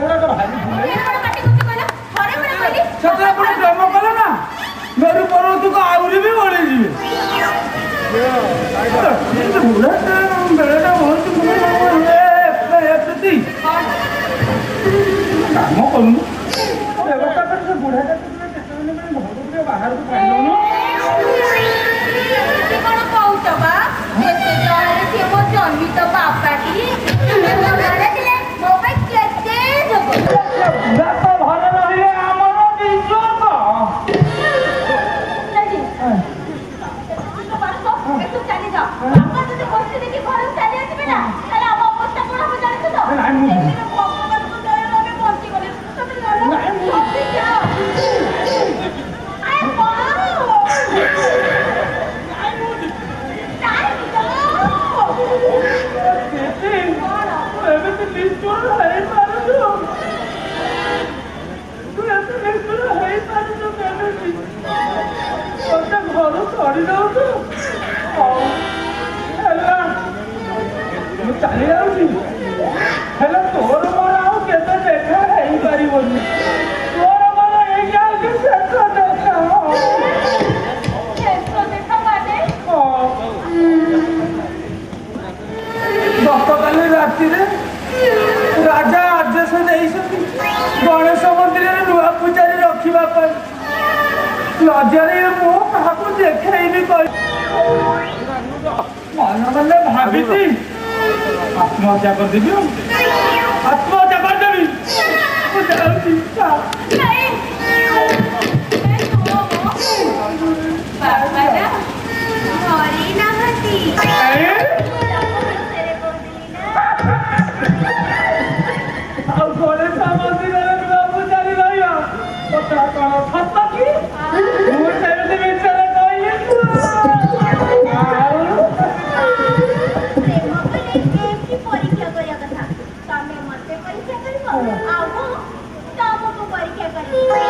ବୁଢ଼ାଟା ଭାରି ଫୁଲେଇ। କଣ ପାଟି କରୁଛ କହିଲ? ଥରେ ପରା କହିଲି। ସେଥିରେ ଆପଣ ପ୍ରେମ କଲେ ନା, ମେରୁ ପର୍ବତକୁ ଆହୁରି ବି ବଳିଯିବେ। ବୁଢ଼ାଟା ବେଳଟା ବହୁତ। ପ୍ରୀତି, କାମ କରୁନୁ, ବ୍ୟବସ୍ଥା କରି ସେ ବୁଢ଼ାଟା କେତେ ଦିନ ପାଇଁ ଘରକୁ ଟିକେ ବାହାରକୁ ଛାଡ଼ିଦଉନୁ। ଏମିତି କଣ କହୁଛ ବା? ଯେତେ ଯାହାହେଲେ ସିଏ ମୋ ଜନ୍ମିତ ବାପାଟି। ଘରେ ଥିଲେ ମୋ ପାଇଁ କେତେ ଯୋଗ। ବୁଢ଼ା ତ ଘରେ ରହିଲେ ଆମର ବିଯୋଗ। ଚାଲି ଯାଅ। ବାପା ଯଦି ବସି ଦେଖି ଘରକୁ ଚାଲି ଆସିବେ ନା, ତାହେଲେ ଆମ ଅବସ୍ଥା କଣ ହବ ଜାଣିଛ ତ? ନାଇଁ, ମୁଁ ସେଇଥିରେ ଭଗବାନଙ୍କ ଦୟାରୁ ଆମେ ବଞ୍ଚିଗଲେ। ତମେ ନହେଲେ ନାଇଁ, ମୁଁ ଜଲ୍ଦି ଯାଅ। ଆରେ ମା! ନାଇଁ, ଯାଅ। ପ୍ରୀତି, କଣ? ତୁ ଏମିତି ନିଷ୍ଠୁର ହେଇପାରୁଛୁ? ତୁ ଏତେ ନିଷ୍ଠୁର ହେଇପାରୁଛୁ କେମିତି? ମତେ ଘରୁ ତଡ଼ି ଦଉଛୁ। ହଉ ହେଲା, ମୁଁ ଚାଲି ଯାଉଛି। ହେଲେ ତୋର ମୋର ଆଉ କେବେ ଦେଖା ହେଇପାରିବନି। ତୋର ମୋର ଏଇଟା ହଉଛି ଶେଷ ଦେଖା। ଶେଷ ଦେଖା ମାନେ? ହଁ। ଗତକାଲି ରାତିରେ ରାଜା ଆଦେଶ ଦେଇଛନ୍ତି ଗଣେଶ ମନ୍ଦିରରେ ନୂଆ ପୂଜାରୀ ରଖିବା ପାଇଁ। ଲଜ୍ଜାରେ ମୁଁ କାହାକୁ ଦେଖେଇବି କହି ମନେ ମନେ ଭାବିଛି ଆତ୍ମହତ୍ୟା କରିଦେବି। ଆଉ ଆତ୍ମହତ୍ୟା କରିଦେବି। ମୁଁ ଯାଉଛି। ନାଇଁ, ବାପା ନା ମରି ନାହାନ୍ତି। ଏ? ବିଷୟରେ କହୁଥିଲି ନା। ଆଉ ଗଣେଶ ମନ୍ଦିରରେ ନୂଆ ପୂଜାରୀ ରହିବ କଥା କଣ ସତ କି? ମୁଁ ସେମିତି ମିଛରେ କହିଲି। ଆଉ ପ୍ରେମ କଲେ ଏମିତି ପରୀକ୍ଷା କରିବା କଥା। ତମେ ମତେ ପରୀକ୍ଷା କରିବ ଆଉ ମୁଁ ତମକୁ ପରୀକ୍ଷା କରିବି।